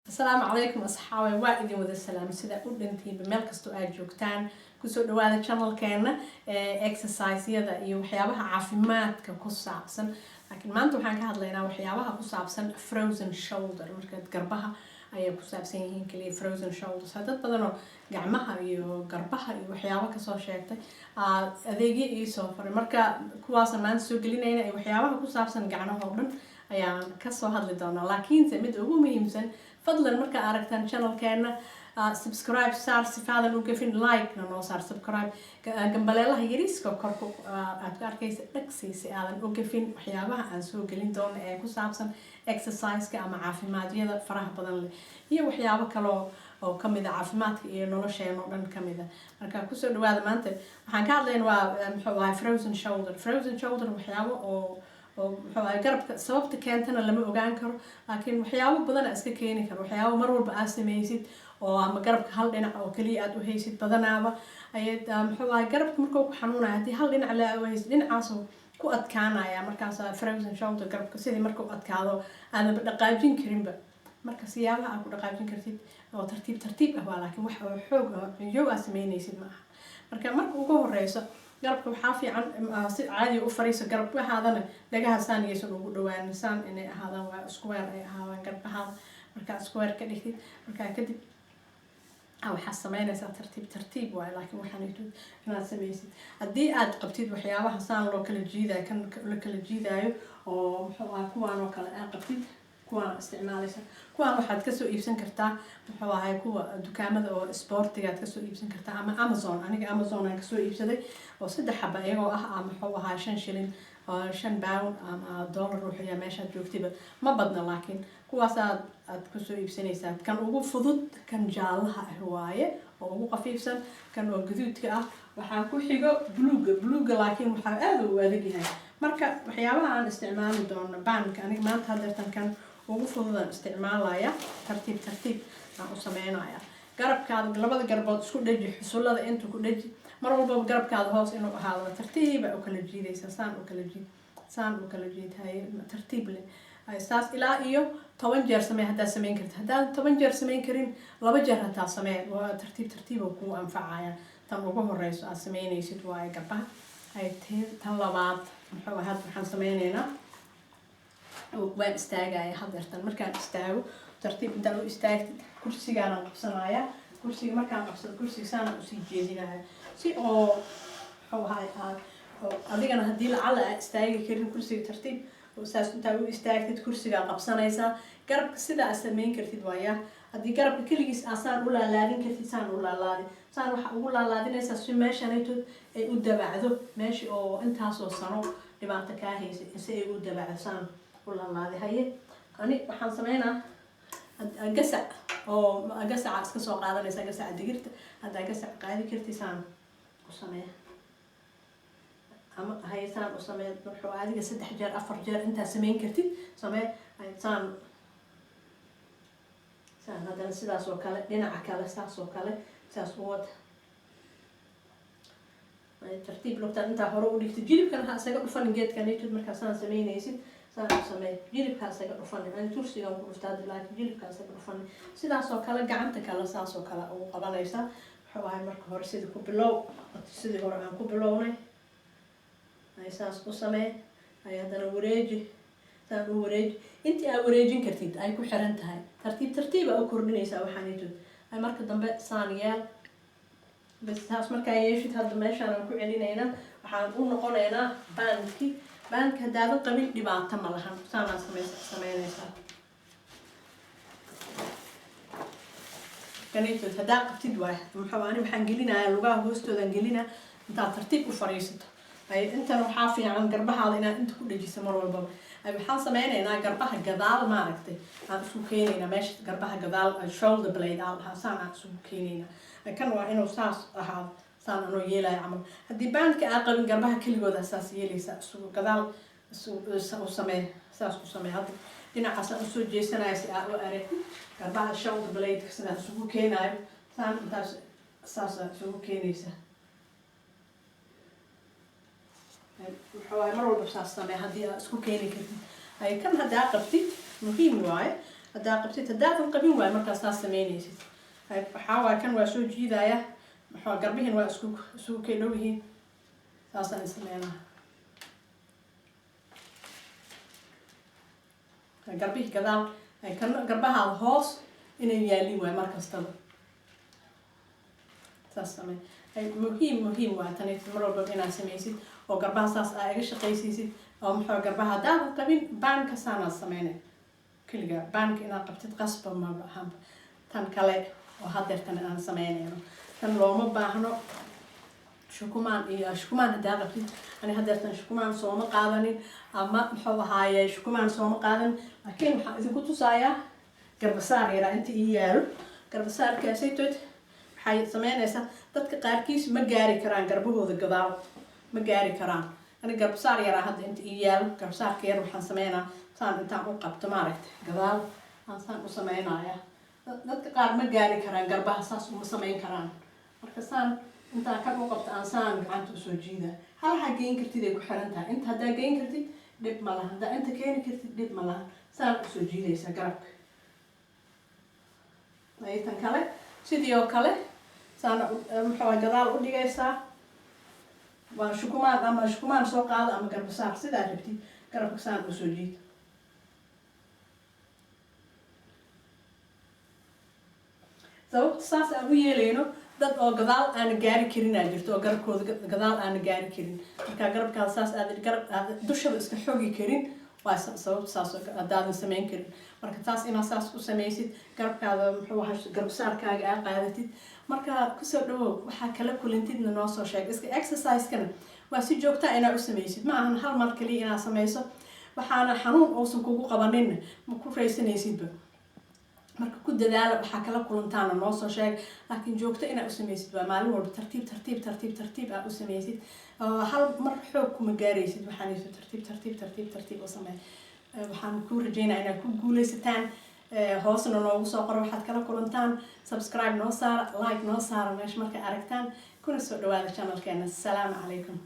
Asalaamu calaykum asxaabe, waa idin wada salaam sida u dhantiinba meel kastoo aad joogtaan. Kusoo dhawaada channelkeena exerciseyada iyo waxyaabaha caafimaadka ku saabsan. Laakiin maanta waxaan ka hadlaynaa waxyaabaha ku saabsan frozen shoulder. Marka garbaha ayay ku saabsan yihiin kaliya frozen shoulders. Dad badanoo gacmaha iyo garbaha iyo waxyaabo kasoo sheegtay adeegyo iisoo faray, marka kuwaasaan maanta soo gelinayna iyo waxyaabaha ku saabsan gacnaha oo dhan ayaan kasoo hadli doonaa. Laakiinse mid ugu muhiimsan, fadlan markaa aragtaan channelkeena subscribe saar sifaadan u gafin, like-na noo saar, subscribe gambaleelaha yariiska korku aad ku arkaysa dhagsi si aadan u gafin waxyaabaha aan soo gelin doono ee ku saabsan exerciseka ama caafimaadiyada faraha badan leh iyo waxyaabo kaloo oo kamid a caafimaadka iyo nolosheena oo dhan kamid a. Marka kusoo dhawaada. Maanta waxaan ka hadlayna waa muxuu ahay frozen shoulder. Frozen shoulder waxyaabo oo muxuu ahay garabka sababta keentana lama ogaan karo, laakiin waxyaabo badan aa iska keeni karo. Waxyaabo mar walba aad sameysid oo ama garabka hal dhinac oo kaliya aad u haysid badanaaba ayay muxuu ahay garabka markuu ku xanuunaya, haddii hal dhinac la u haysid, dhinacaasoo ku adkaanaya. Markaas frozen shoulder garabka sidii marka u adkaado aadanba dhaqaajin karinba. Marka siyaabaha aad ku dhaqaajin kartid oo tartiib tartiib ah waa, laakiin wax oo xoog ah cunjow aad sameynaysid ma aha. Marka ugu horeyso garabka waxaa fiican si caadi u fariiso. Garbahaadana dhagaha saan iyaysan ugu dhawaan, saan inay ahaadaan, waa square ay ahaadaan garbahaada. Markaa square ka dhigtid, markaa kadib waxaad sameynaysaa tartiib tartiib waayo, laakiin waxaan inaad sameysid haddii aad qabtid waxyaabaha saan loo kala jiidayo, kan la kala jiidaayo oo muxuu ahaa kuwaan oo kale aad qabtid, kuwaan isticmaalaysa. Kuwaan waxaad kasoo iibsan kartaa muxuu ahay kuwa dukaamada oo sportiga aad kasoo iibsan kartaa ama Amazon. Aniga Amazon aan kasoo iibsaday oo saddex xaba iyagoo ah muxuu ahaa 5 shilin, 5 pound ama dollar wuxuu yahay meeshaad joogtiba, ma badna, laakiin kuwaas aad kusoo iibsanaysaa. Kan ugu fudud kan jaalaha ah waaye oo ugu qafiifsan. Kan oo gaduudka ah waxaa ku xigo bluega. Bluega laakiin waxaa aada u adag yahay. Marka waxyaabaha aan isticmaali doono bandka, aniga maanta hadeertan kan ugu fududaan isticmaalaya. Tartiib tartiib aan u sameynaya. Garabkaada labada garbood isku dheji, xusullada inta ku dheji. Mar walbaba garabkaada hoos inuu ahaado. Tartiiba u kala jiidaysa, saan u kala jiid, saan u kala jiid. Haye, tartiib leh. Haye, saas ilaa iyo 10 jeer samee haddaad sameyn kartid. Haddaan 10 jeer sameyn karin, 2 jeer hataa samee. Waa tartiib tartiib oo kuu anfacaya. Tan ugu horeyso aad sameynaysid waaye garbaha. Haye, tan labaad muxuu ahaa? Hadda waxaan sameyneynaa, waan istaagaya hadeertan. Markaan istaago, tartiib intaan u istaagtid, kursigaanaan qabsanaya. Kursiga markaan qabsado, kursiga saanaan usii jeedinaya si oo muxuu ahay oo adigana haddii lacala aad istaagi karin kursiga, tartiib oo saas intaa u istaagtid, kursigaa qabsanaysaa. Garabka sidaa aad sameyn kartid waaya. Haddii garabka keligiis aa saan u laalaadin kartid, saan u laalaadi. Saan waxaa ugu laalaadinaysaa si meeshanaytood ay u dabacdo, meesha oo intaasoo sano dhibaato kaa haysay si ay u dabacdo. Saan u laalaadi. Haye, ani waxaan sameynaa gasac oo gasaca iska soo qaadanaysaa, gasaca digirta. Haddaa gasac qaadi kartid, saan u samee ama haye saan u samee. Wuxuu adiga saddex jeer, afar jeer intaa sameyn kartid samee. Haye, saan saan, haddana sidaas oo kale dhinaca kale, saas oo kale, saas u wad. Haye, tartiib lugtaan intaa hore u dhigtid, jilibkana ha isaga dhufanin geedkanitod. Markaa saan sameynaysid, saan u samee, jilibka ha isaga dhufanin. Ani tursigan ku dhuftaa, laakiin jilibka ha isaga dhufanin. Sidaas oo kale gacanta kale saas oo kale ugu qabanaysaa. Wuxuu ahay marka hore sidii ku bilow, sidii hore aan ku bilownay. Hay, saas u samee. Hay, haddana wareeji, saan u wareeji intii aad wareejin kartid ay ku xiran tahay. Tartiib tartiib aa u kordhinaysaa waxaanaytood. Ay, marka dambe saan yeel bas. Taas markaa yeeshid, hadda meeshaan aan ku celinaynaa, waxaan u noqonaynaa bandki. Bandka haddaadan qabin, dhibaato ma lahan. Saanaa sameynaysaa. Kanaytood haddaa qabtid waay. Muxuu ani waxaan gelinayaa lugaha hoostoodan gelinaa intaad tartiib u fadhiisato. Ay, intana waxaa fiican garbahaada inaad inta ku dhejiso mar walbaba. Ay, waxaan sameynaynaa garbaha gadaal maaragtay aan isku keenaynaa. Meesha garbaha gadaal, shoulder blade aan dhahaa, saan aan isugu keenaynaa. Ay, kan waa inuu saas ahaado, saan anoo yeelayo camal. Haddii bandka aa qabin, garbaha keligooda saas yeelaysaa. Isugu gadaal u samee, saas u samee. Hadda dhinacaasaan usoo jeesanaya si aa u aragtid garbaha shoulder blade sidaan isugu keenayo. Saan intaas saasaa isugu keenaysaa. Wuxuu waaye mar walba saas samee haddii aad isku keeni kartid. Ay, kan haddaa qabtid muhiim waaye. Haddaa qabtid, haddaadan qabin waay markaas saas sameynaysid. Waxaa waay kan waa soo jiidaya, maxaa garbihin waa isku isugu kay dhow yihiin. Saasaan sameynaa garbihii gadaal kan garbahaada hoos inay yaalin waay mar kastaba. Saas samey. Muhiim, muhiim waa tani mar walbaba inaad sameysid oo garbaha saas aa iga shaqaysiisid. Oo maxaa garbaha haddaadan qabin bandka saanaad sameynay keliga. Bandka inaad qabtid qasba maba ahanba. Tan kale oo hadeertan aan sameynayno, tan looma baahno shukumaan iyo shukumaan haddaa qabtid. Ani hadeertan shukumaan sooma qaadanin, ama muxuu ahaaye, shukumaan sooma qaadan, laakiin waxaan idinku tusayaa garbasaar yaraa inta ii yaalo. Garbasaarkaasaytood waxay sameynaysaa, dadka qaarkiis ma gaari karaan garbahooda gadaal, ma gaari karaan. Ani garbasaar yaraa hadda inta ii yaalo. Garbasaarka yar waxaan sameynaa saan intaan u qabto, maaragta, gadaal aan saan u sameynaya. Dadka qaar ma gaari karaan garbaha, saas uma sameyn karaan. Marka saan intaan kan u qabto aan saan gacanta usoo jiida. Halahaa geyn kartid ay ku xiran tahay. Inta haddaa geyn kartid, dhib ma laha. Haddaa inta keeni kartid, dhib ma laha. Saan usoo jiidaysa garabka. Tan kale sidii oo kale saana muxuu gadaal u dhigaysaa. Waa shukumaan, ama shukumaan soo qaado ama garbasaar, sidaa rabtid. Garabka saan usoo jiid. Sababta saas aan u yeelayno, dad oo gadaal aana gaari karin aa jirto, oo garabkooda gadaal aana gaari karin. Markaa garabkaada saas aad garab aad dushaba iska xogi karin, waa sababta saas haddaadan samayn karin. Marka taas inaad saas u samaysid garabkaada, muxuu ahaa, garabsaarkaaga aa qaadatid. Marka kusoo dhawow, waxaa kala kulantidna noo soo sheeg. Iska exercise-kana waa si joogta inaad u samaysid, ma ahan hal mar kaliya inaad samayso. Waxaana xanuun uusan kugu qabaninna ma ku raysanaysidba. Marka ku dadaala, waxaa kala kulantaana noo soo sheeg. Laakiin joogto inaad u samaysid waa maalin walba tartiib, tartiib, tartiib, tartiib aad u samaysid. Hal mar xoog kuma gaaraysid. Waxaanayso tartiib, tartiib, tartiib, tartiib u samey. Waxaan ku rajeynaa inaad ku guuleysataan. Hoosna noogu soo qoro waxaad kala kulantaan. Subscribe noo saara, like noo saara meesha markay aragtaan, kuna soo dhawaada channelkeena. Asalaamu calaykum.